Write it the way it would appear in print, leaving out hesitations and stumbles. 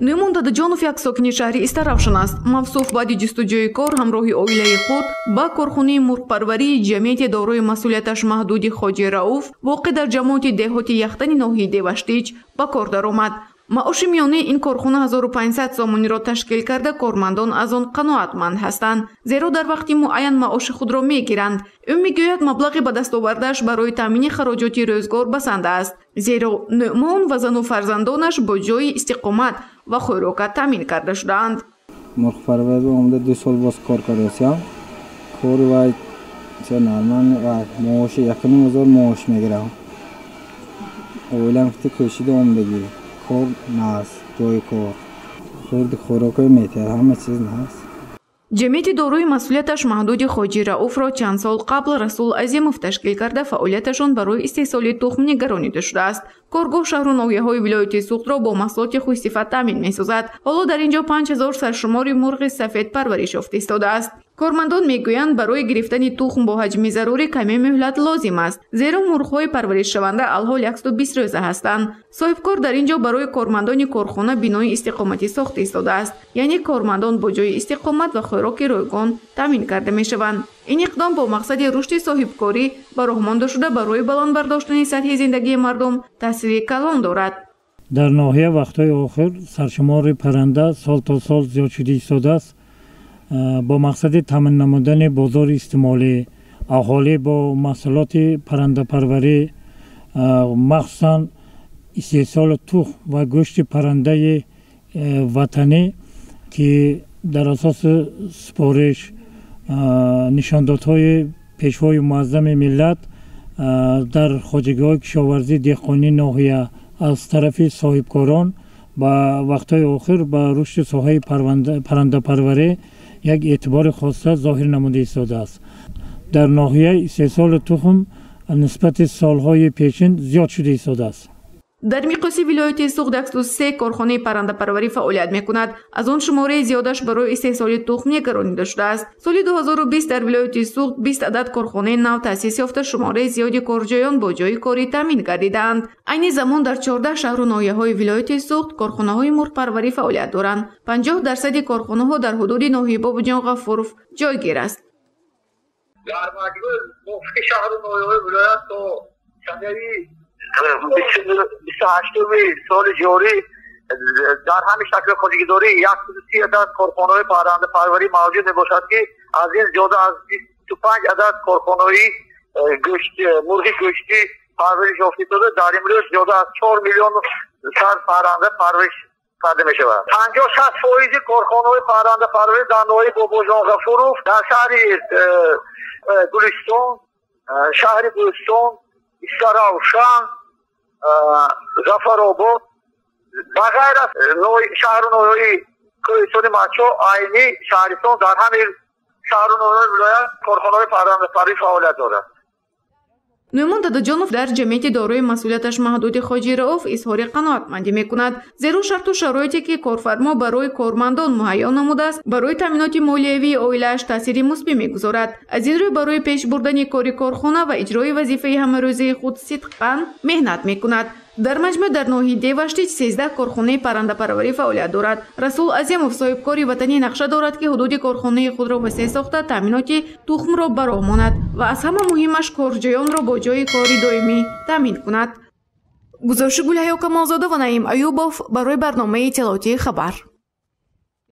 Нӯъмон Дадаҷонов як сокини шаҳри Истаравшан аст. Мавсуф баъди ҷустуҷӯи кор ҳамроҳи оилаи худ ба корхонаи мурғпарварии ҷамъияти дорои масъулияташ маҳдуди Хоҷи Рауф воқеъ дар ҷамоати деҳоти Яхтани ноҳияи Деваштич ба кор даромад. Маоши миёнаи ин корхона 1500 сомониро ташкил карда, кормандон аз он қаноатманд ҳастанд, зеро дар вақти муайян маоши худро мегиранд. Ӯ мегӯяд, маблағи ба даст овардааш барои таъмини хароҷоти рӯзгор басанда аст, зеро Нӯъмон ва зану фарзандонаш бо ҷойи истиқомат ва хӯрока таъмин карда шудаанд. Мурғпарварӣ омада 2 сол боз кор кардасиям. Кори вай нормал ва маоши 1500 маош мегирам. Оилам кӯшида омадагӣ. Кор наст, ҷои кор. Хӯрди хӯрокҳо метиҳад, ҳама чиз наст. Ҷамъияти дорои масъулияташ маҳдуди Хоҷи Рауфро чанд сол қабл Расул Азимов ташкил карда, фаъолияташон барои истеҳсоли тухм нигаронида шудааст. Коргоҳ шаҳру ноҳияҳои вилояти Суғдро бо маҳсулоти хушсифат таъмин месозад. Ҳоло дар ин ҷо 5000 саршумори мурғи сафед парвариш ёфта истодааст. Кормандон мегӯянд, барои гирифтани тухм бо ҳаҷми зарурӣ каме муҳлат лозим аст, зеро мурғҳои парваришшаванда алҳол 120 рӯза ҳастанд. Соҳибкор дар ин ҷо барои кормандони корхона бинои истиқоматӣ сохта истодааст, яъне кормандон бо ҷои истиқомат ва хӯроки ройгон таъмин карда мешаванд. Ин иқдом бо мақсади рушди соҳибкорӣ ба роҳ монда шуда, барои баланд бардоштани сатҳи зиндагии мардум таъсири калон дорад. Дар ноҳия вақтҳои охир саршумори парранда сол то сол зиёд шуда истодааст. Бо мақсади таъмин намудани бозори истеъмолӣ аҳолӣ бо маҳсулоти паррандапарварӣ, махсусан истеҳсоли тухм ва гӯшти паррандаи ватанӣ, ки дар асоси супориш нишондодҳои пешвои муаззами миллат дар хоҷагиҳои кишоварзии деҳқонии ноҳия аз тарафи соҳибкорон ба вақтҳои охир ба рушди соҳаи паррандапарварӣ як эътибори хоса зоҳир намуда истодааст. Дар ноҳия истеҳсоли тухм нисбати солҳои пешин зиёд шуда истодааст. Дар миқёси вилояти Суғд 103 корхонаи паррандапарварӣ фаъолият мекунад. Аз он шумораи зиёдаш барои истеҳсоли тухм нигаронида шудааст. Соли 2020 дар вилояти Суғд 20 адад корхонаи нав таъсис ёфта, шумораи зиёди корҷӯён бо ҷои корӣ таъмин гардидаанд. Айни замон дар 14 шаҳру ноҳияҳои вилояти Суғд корхонаҳои мурғпарварӣ фаъолият доранд. 50% корхонаҳо дар ҳудуди ноҳияи Бобоҷон Ғафуров ҷойгир аст. Дар маҷмӯъ мувофиқи шаҳру ноҳияҳои вилоят то санаи 28 соли ҷорӣ дар ҳамин шакли хоҷагидорӣ 130 адад корхонаҳои паррандапарварӣ мавҷуд мебошад, ки аз ин зиёда аз 25 адад корхонаҳои мурғи гӯштӣ парвариш ёфта шуда, дар имрӯз зиёда аз 4 миллион сар парранда парвариш карда мешавад. 56% корхонаҳои паррандапарварӣ дар ноҳияи Бобоҷон Ғафуров, дар шаҳри Гулистон, шаҳри Гулистон, Истаравшан, Зафаробод ва ғайр аз шаҳру ноҳияҳои кӯҳистони Мачо, Айнӣ, шаҳристон, дар ҳамин шаҳру ноҳияҳои вилоят корхонаҳои паррандапарварӣ фаъолият дорад. Нӯъмон Дадаҷонов дар ҷамъияти дорои масъулияташ маҳдуди Хоҷи Рауф изҳори қаноатмандӣ мекунад, зеро шарту шароите ки корфармо барои кормандон муҳайё намудааст, барои таъминоти молиявии оилааш таъсири мусбӣ мегузорад. Аз ин рӯй барои пеш бурдани кори корхона ва иҷрои вазифаи ҳамарӯзаи худ сидқан меҳнат мекунад. Дар маҷмӯъ дар ноҳияи Деваштич 13 корхонаи паррандапарварӣ фаъолият дорад. Расул Азимов соҳибкори ватанӣ нақша дорад, ки ҳудуди корхонаи худро васеъ сохта, таъминоти тухмро ба роҳ монад ва аз ҳама муҳимаш корҷӯёнро бо ҷои кори доимӣ таъмин кунад. Гузориши Гулҳаё Камолзода ва Наим Аюбов барои барномаи иттилоотии «Хабар».